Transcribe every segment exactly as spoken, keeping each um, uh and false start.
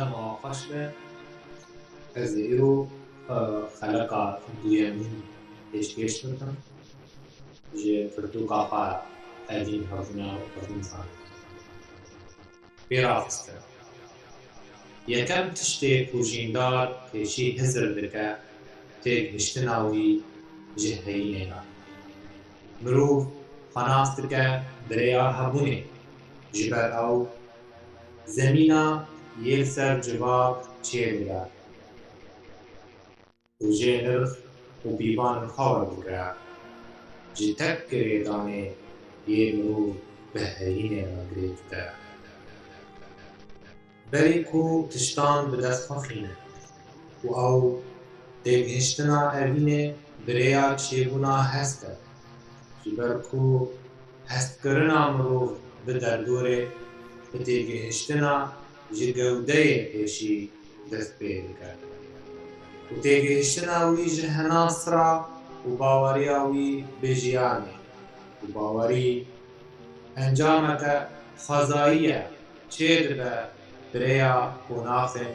Dema xweş be. Ez ê îro, e, xeleka duyemîn pêşkêş bikim. Ji pirtûka xwe Evîn Hevûna û Hevûn Zanîn. Pêraxistin. Yekem tiştê ku jîndar pêşî hizir dike, têgihiştina wî ji heyînê re. Mirov xwe nas dike bi rêya hebûnê, ji ber ew zemîna yê li ser civak çêdibe û jê nirx û bîvan xwe werdigre. Ji tek girêdanê yê mirov bi heyînê re girê dide. Berî ku tiştan bi dest xwe xîne û ew têgihiştina evînê bi rêya çêbûna hest e, ji ber ku hestkirina mirov bi derdorê, bi têgihiştina ji gewdeyê pêşî dest pê dike û têgihiştina wî ji henas re û baweriya wî bi jiyanê û bawerî encameke xwezayî ye, çêdibe bi rêya qonaxên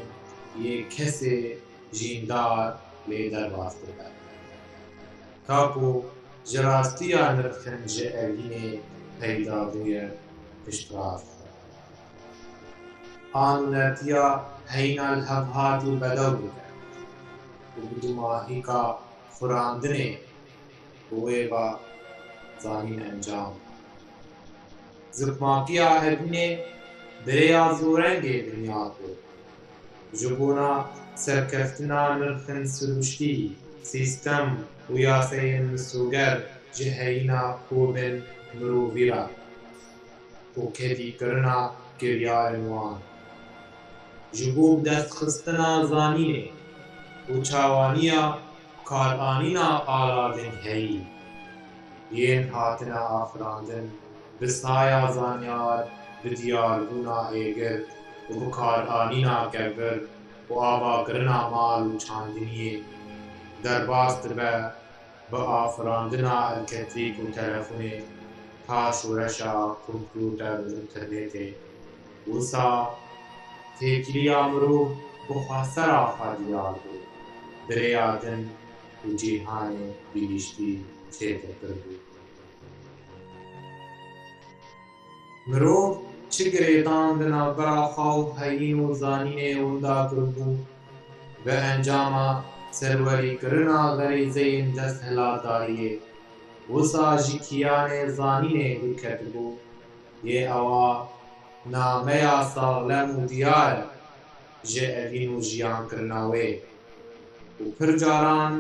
yê kesê jîndar lê derbas dibe. Ka ku ji rastiya nirxên ji evînê peyda bûye piştrast. A nûnertiya heyîna li hev hatî bedew dike û bi dumahîka xurandinê bi wê va zanîn encam. Zikmakiya evînê bi rêya zorengê binyat bû. Ji bona serkeftina nirxên siruştî, sîstem û yasayên misoger ji heyîna kovên mirovî re û kedîkirina kiryarên wan. Ji bo bidestxistina zanînê û çawaniya karanîna alavên heyî yên hatine afirandin, bi saya zanyar, bi diyarbûna êgir û bi karanîna kevir û avakirina mal û çandiniyê derbas dibe, bi afirandina elektrîk û telefonê ta şoreşa kompûter û înternetê. Wisa têkiliya mirov bi xwesera xwe diyar bû, bi rêya din û cîhanê bihiştî çêtir kiribû. Mirov çi girêdan di navbera xwe û heyîn û zanînê winda kiribû, bi encama serwerîkirina xerîzeyên desthilatdariyê, wisa ji kiyanê zanînê dûr ketibû, yê ewa nameya saxlem û diyar e ji evîn û jiyankirina wê û pir caran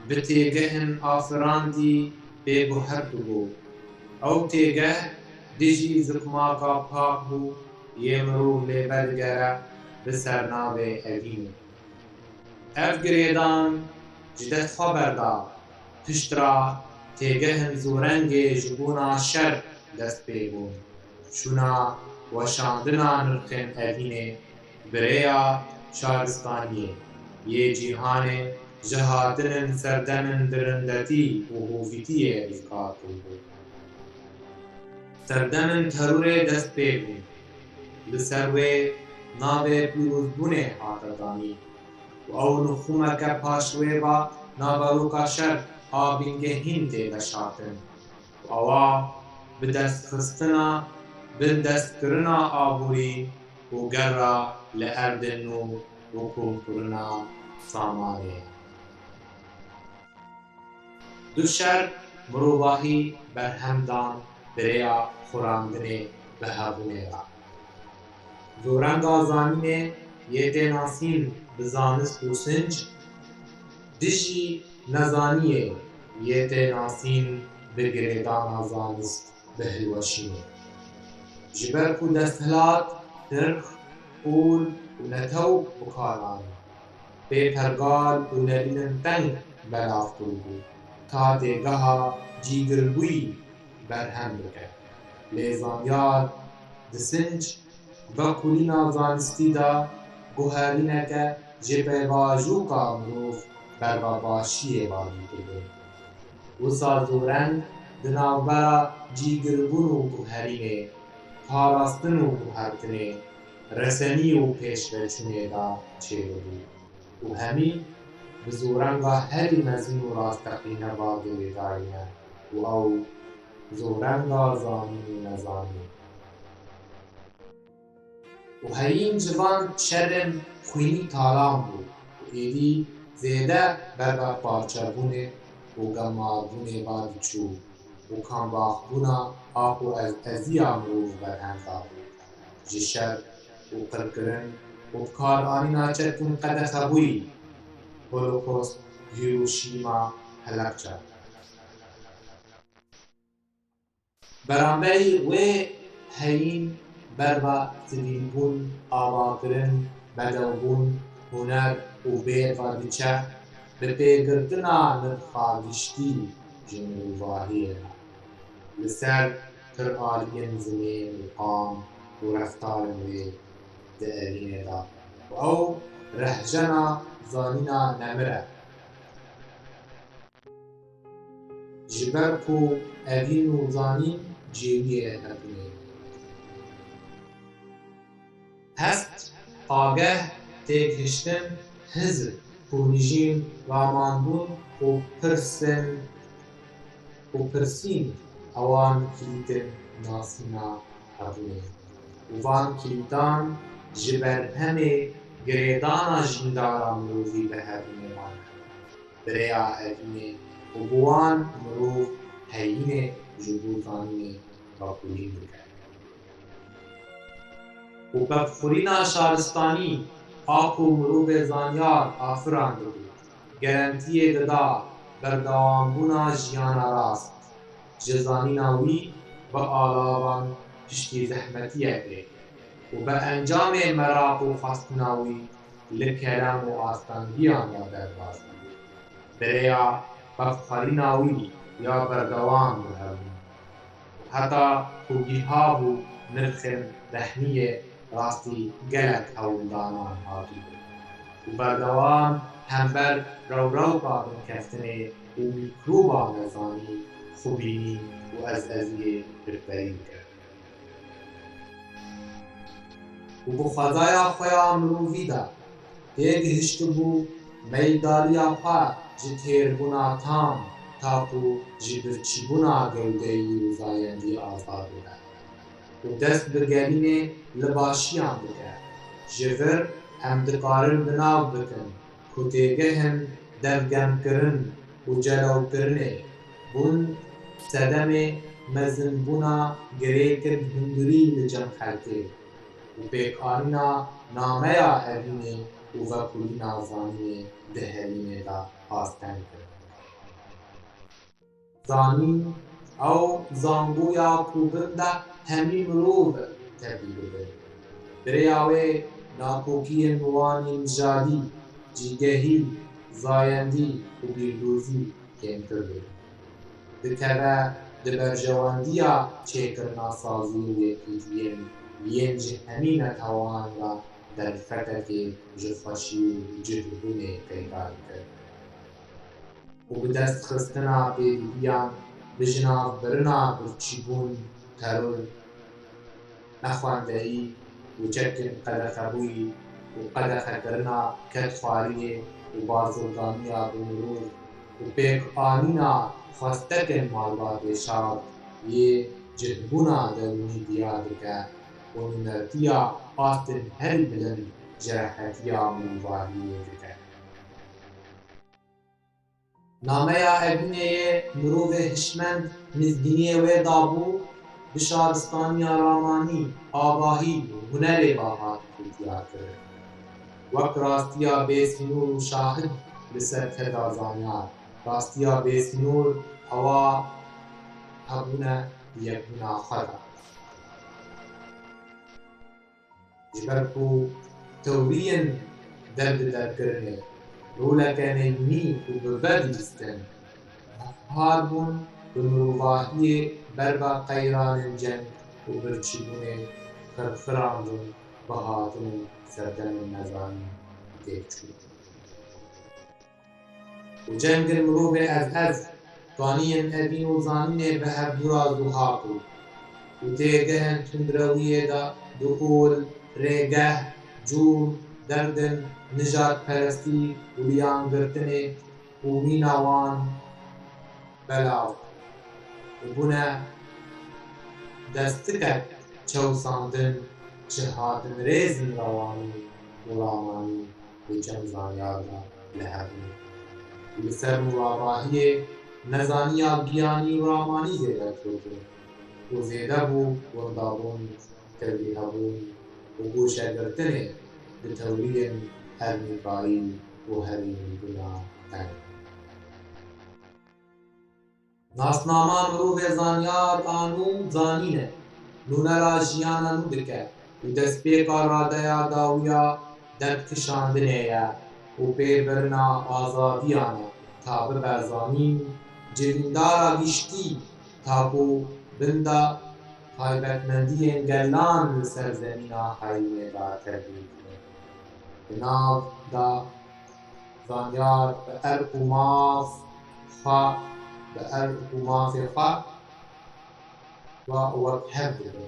bi têgehên afirandî pê guhertibû. Ew têgeh dijî zikmaka pak bû yê mirov lê vedigere bi sernavê evînê. Ev girêdan ji dest xwe berda, piştre têgehên zorengê ji bona şer dest pê bûn. Şûna weşandina nirxên evînê bi rêya şaristaniyê yê cîhanê ji hatinên serdemên dirindetî û hovîtiyê rîzgar kiribû. Serdemên terorê dest pê bûn. Li ser wê navê pîrozbûnê hate danîn û ew nixûmeke paş wê ve naveroka şer a bingehîn tê veşartin û ewa bidestxistina, bindestkirina aborî û gerra li erdên nû û komkirina samanê ye. Du şer mirovahî berhem dan bi rêya xurandinê bi hebûnê re. Zorenga zanînê yê tê nasîn bi zanist û sinc, dijî nezaniyê yê tê nasîn bi girêdana zanist bi hilweşînê. Ji ber ku desthilat, tirx, qûl û netewk bi kar anî, pê pergal û nerînên teng belav kiribû, ta têgeha cîgirbûyî berhem bike. Lê zanyar di sinc vekolîna zanistî de guherîneke ji pêvajoka mirov berbebaşiyê vadî kiribû. Wisa zoreng di navbera cîgirbûn û guherînê, parastin û guhertinê, resenî û pêşveçûnê de çêdibû û hemî bi zûrenga herî mezin û rasteqîne baldê wê dayîne û ew zûrenga zanîn û nezanîn. Û heyîn ji van şerên xwînî talan bû û êdî zêde berbe parçebûnê û gemaribûnê ve diçû û kambaxbûna aq û ez-, eziya mirov berhem dabû. Ji şer û qirkirin û bikaranîna çekên qedexebûyî, Holokost, Hiroşîma, Helebçe. Beramberî wê heyîn berba sivîlbûn, avakirin, bedewbûn, huner û bêr ve diçe, bi pêgirtina nirxa giştî ji mirovahiyê re, li ser piraliyên zimên û qam û reftarên wê di evînê de û ew rehjena zanîna nemir e. Ji ber ku evîn û zanîn cêwiyê hebûnê. Hest, ageh, têgihiştin, hizr, xûnijîn, ramanbûn û pirsin û pirsîn ewan kilîtên nasîna hebûnê. Û van kilîtan ji berhemê girêdana jîndara mirovî bi hebûnê mane. Bi rêya evînê û bi wan mirov heyînê ji bo zanînê vekolîn dike. Û pevxurîna şaristanî a ku mirovê zanyar afirandibû, gerentiyê dida berdewambûna jiyana rast. Ji zanîna wî bi alavan piştî zehmetiyekê û bi encamê meraq û xwestina wî li kerem û astengiyan re derbas bû. Bi rêya pevxerîna wî ya berdewam dihevûn. Heta ku giha bû nirxên rehniyê rastî gelek hewldanan hatibû û berdewam hember rewrewka binkeftinê û mîkroba nezanî, xwebînî û ezeziyê rikberî dikir. Û bi xwezaya xwe ya mirovî de têgihiştibû meyldariya xwe ji têrbûna tam ta ku ji birçîbûna gewdeyî û zayendî azad bibe û dest bi gerînê li başiyan bike. Ji vir em dikarin bi nav bikin ku têgihên devgemkirin û celewkirinê bûn sedemê mezinbûna girêkên hundirî li cem xelkê û pêkanîna nameya evînê û vekolîna zanînê di herîmê de asteng kirin. Zanîn, ew zangoya ku bin de hemî mirov tevlî dibe. Bi rêya wê nakokiyên wan ên nijadî, cîgehî, zayendî û bîrdozî kêmtir dibin. Dikeve di berjewendiya çêkirina sazî û yekîtiyên yên ji hemî netewan re derfetekê ji xweşî û cihbûnê peyda dike. Û bi destxistina pêdiviyan bi jinavbirina birçîbûn, teror, nexwendeyî û çekên qedexebûyî û qedexekirina kedxwariyê û bazirganîya bi mirov û pêkanîna xwestekên malbatê şar yê cihbûna derûnî diyar dike û nûnertiya astên herî bilind ji rehetiya mirovahiyê dike. Nameya Evînê yê mirovê hişmend mizgîniyê wê dabû, bi şaristaniya ramanî, avahî û hunerê ve hatibû diyarkirin. Wek rastiya bêsînor û şahid li ser keda zanyar, rastiya bêsînor ewa hebûne di yekbûna xwe de. Ji ber ku tewriyên derbiderkirinê roleke neyînî û bi vê dibîstin, hevpar bûn bi mirovahiyê berba qeyranên ceng û birçîbûnê xirxirandin, bi hatinên serdemên nezanî têk çûn. Û cengên mirovê ez ez, kaniyên evîn û zanînê bi hevdû ra zuha bû. Û têgehên tundrewiyê de di ol rêgeh, cûr, derdin, nijadperestî û liyangirtinê û mîna wan belav û bûne destikek çewsandin ji hatinrêzên rewanî û ramanî di cem zanyar de li hev bû. Li ser mirovahiyê nezaniya giyanî û ramanî zêde dikevt û zêde bû wendabûn, tevlîhebûn û goşegirtinê di tewliyên ernîkarî û herîmîbûna teng. Nasnama mirovê zanyar a nû zanîn e. Nûnera jiyana nû dike û destpêka radeya dawî ya derdkişandinê ye û pêbirina azadiyan e ta bibe zanîn, cilîndara giştî, ta ku binda taybetmendiyên gelan li ser zemîna heyînê de tevlî bike. Di nav de zanyar bi erk û maf xwe, bi erk û mafê xwe ve wek hev dibe.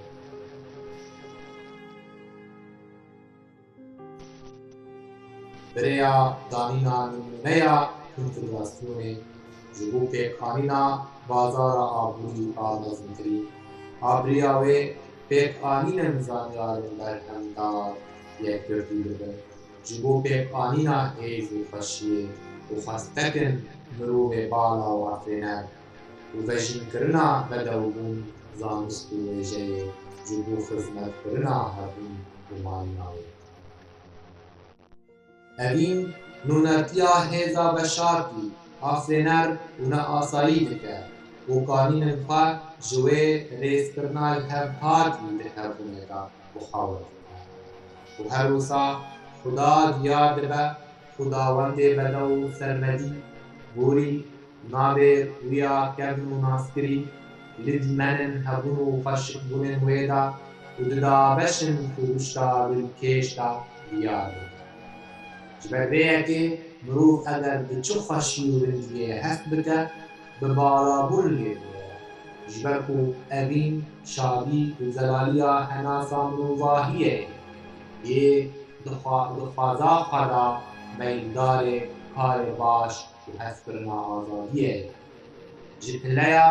Bi rêya danîna nimûneya konfederasyonê ji bo pêkanîna bazara aborî a mezintirî, a bi riya wê pêkanînên zanyarên berhemdar yekgirtî dibin, ji bo pêkanîna hêz û xweşiyê û xwestekên mirovê bala û afirîner û vejînkirina bedewbûn, zanist û wêjeyê ji bo xizmetkirina hebûn û mayîna wê. Evîn nûnertiya hêza veşartî, afirîner û neasayî dike û kanînên xwe ji wê rêzkirina li hev hatî di hebûnê de bi xwe we dike. Û her wisa Xuda diyar dibe, Xudawendê bedew û sermedî, gorî, navê wî ya kevn û naskirî, li dîmenên hebûn û xweşikbûnên wê de û di dabeşên siruşta dilkêş de diyar dibe. Ji ber vê yekê mirov eger bi çi xweşî û rindiyê hest bike, bi balabûn lê bûye. Ji ber ku evîn şadî û zelaliya henasa mirovahiyê ye, yê di xwe-, di xweza xwe de meyildarê karê baş û hezkirina azadiyê ye. Ji pileya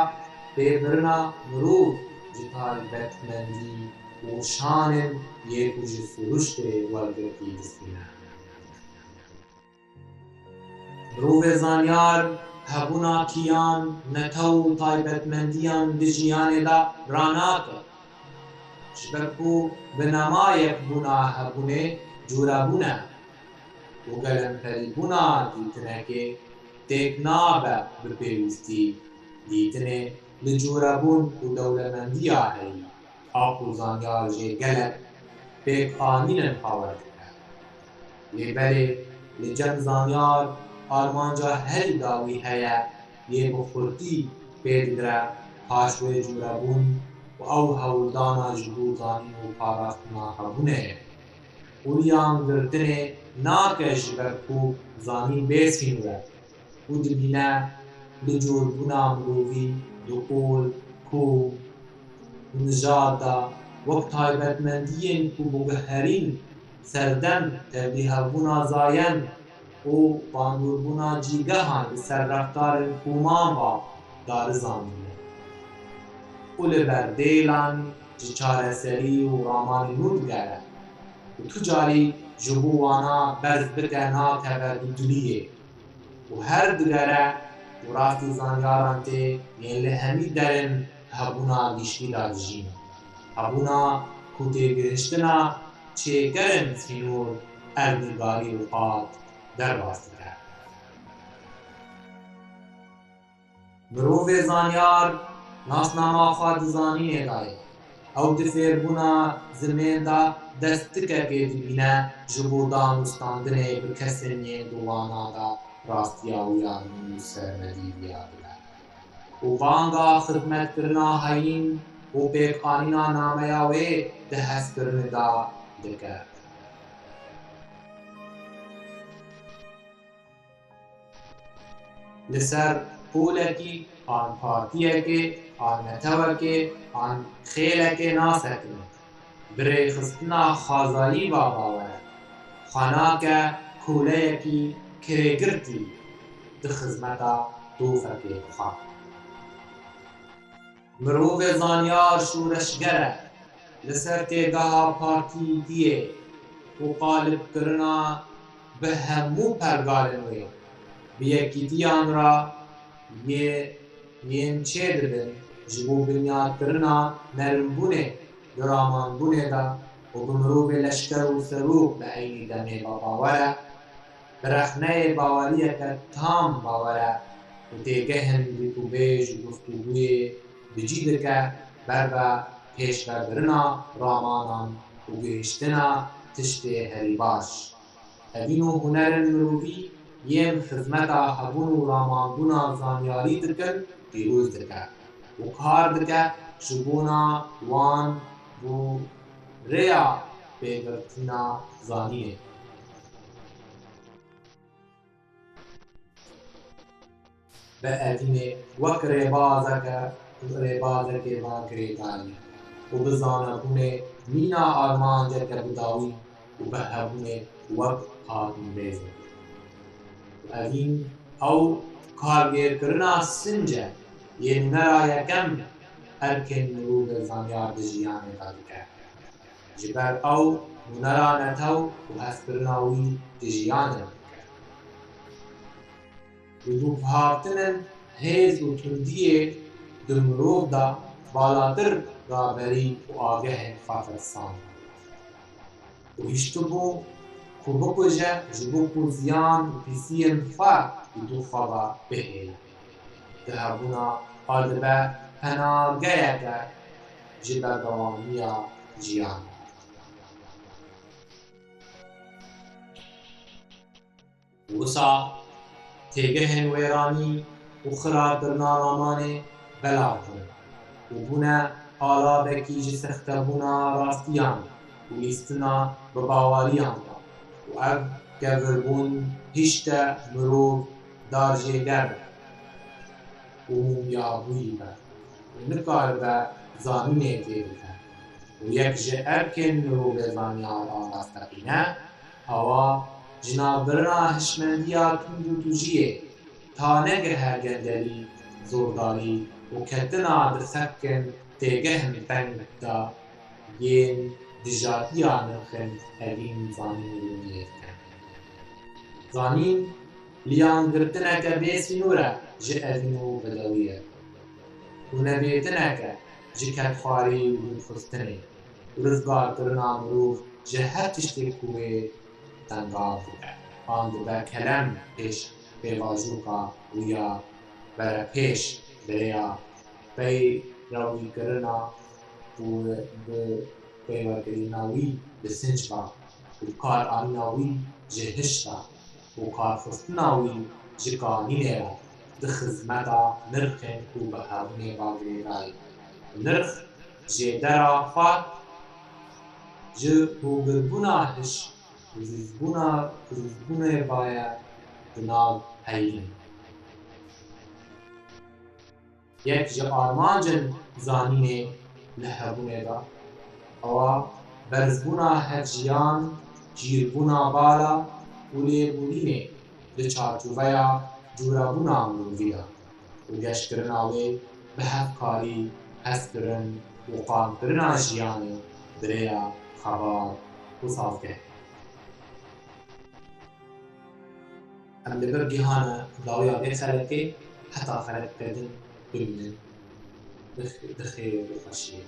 pêbirina mirov ji taybetmendî û şanên yê ku ji siruştê wergirtî distîne. Mirovê zanyar hebûna kiyan, netew û taybetmendiyan di jiyanê de ranake. Ji ber ku binema yekbûna hebûnê cûrebûn e û gelemperîbûna dîtinekê têk nabe bi pêwîstî, dîtinê li cûrebûn û dewlemendiya heyî. A ku zanyar jê gelek pêkanînên xwe werdike. Lê belê li cem zanyar armanca herî dawî heye, yê bi xurtî pê digire paş wê cûrebûn û ew hewldana ji bo zanîn û parastina hebûnê ye. Û liyangirtinê nake ji ber ku zanîn bê sînor e. Û dibîne li cûrbûna mirovî di ol, kom û nijad de wek taybetmendiyên ku biguherîn serdem tevlîhevbûna zayend û bandordbûna cîgehan li ser reftarên koman ve darizandine û li ber dêlan ji çareserî û ramanê nû digere û tu carî ji bo wana berz bike nakeve dudiliyê. Û her digere û rastî zanyaran tê yên li hemî derên hebûna giştî de dijîn. Hebûna ku têgihiştina çêkerên sînor erdnîgarî û qad derbas dike. Mirovê zanyar nasnama xwe di zanînê de ye. Ew di fêrbûna zimên de destikekê dibîne ji bo danûstandinê bi kesên yên di wana de rastiya wî ya nû sermedî viya bibe û banga xizmetkirina heyîn û pêkanîna nameya wê di hezkirinê de dike. Li ser polekî an partiyekê an netewekê an xêlekê nasekine. bi rêxistina xwezayî va bawer e, xwe nake koleyekî kirêgirtî di xizmeta dofekê bixwe. Mirovê zanyar şoreşger e, li ser têgeha partîtiyê û qalibkirina bi hemû pergalên wê, bi yekîtiyan re yê yên çêdibin ji bo binyadkirina nerimbûnê di ramanbûnê de û bi mirovê leşker û serok bi eynî demê ve bawer e, bi rexneyê baweriyeke tam bawer e û têgehên dîtûbêj û guftûgûyê bi cî dike ber ve pêşvebirina ramanan û gihiştina tiştê herî baş. Evîn û hunerên mirovî yên xizmeta hebûn û ramanbûna zanyarî dikin, pîroz dike û kar dike ji bona wan bo rêya pêgirtina zanînê. Bi evînê wek rêbazeke, rêbazekê va girêdayî û bi zanebûnê mîna armanceke bi dawî û bi hebûnê wek hatînrêz e. Evîn ew kargêrkirina sinc e yê nûnera yekem erkên mirovê zanyar di jiyanê de dike. Ji ber ew nûnera netew û hezkirina wî di jiyanê de dike. Bi dûvhartinên hêz û tundiyê di mirov de balatir raberî û agehên xwe tirsand û hiştibû ku bikuje ji bo ku ziyan û pîsiyên xwe li dû xwe ve bihêle. Di hebûna xwe dibe penageyeke ji berdewamiya jiyanê. Wisa têgehên wêranî û xirabkirina ramanê belav bûn û bûne alavekî ji sextebûna rastiyan û lîstina bi baweriyan re û ev kevirbûn hişte mirov darjêger be û mumyabûyî be û nikaribe zanînê tê bike û yek ji erkên mirovê zanyar a rasteqîne, ewa jinavbirina hişmendiya tund û tûjiyê, ta negehe gendelî, zordarî û ketina di xetkên têgehên teng de yên dijatiya nirxên evîn zanîn û wîniyê dikin. Zanîn liyangirtineke bê sînor e ji evîn û bedewiyê. Û nebêtineke ji kedxwarî û dûrxistinê û rizgarkirina mirov ji her tiştê ku wê tengav dike, an dibe kelem pêş pêvajoka wî ya berepêş bi rêya peyrewîkirina û bi peywekirina wî bi sinc ve û bi kar anîna wî ji hişta û karxistina wî ji kanînê re di xizmeta nirxên ku bi hebûnê ve girêdayî. Nirx jêdera xwe ji hûgirbûna hiş û zîzbûna, û zîzbûnê ve ye di nav heyînê. Yek ji armancên zanînê li hebûnê de, ewa berzbûna hevjiyan, cîrbûna bala û lêborînê di çarçoveya cûrebûna mirovî de û geşkirina wê bi hevkarî, hezkirin û qankirina jiyanê bi rêya xebat û sazgehê. Em li vir gihane dawiya vê xelekê, heta xelekeke din bimînin. Bi xêr û xweşiyê.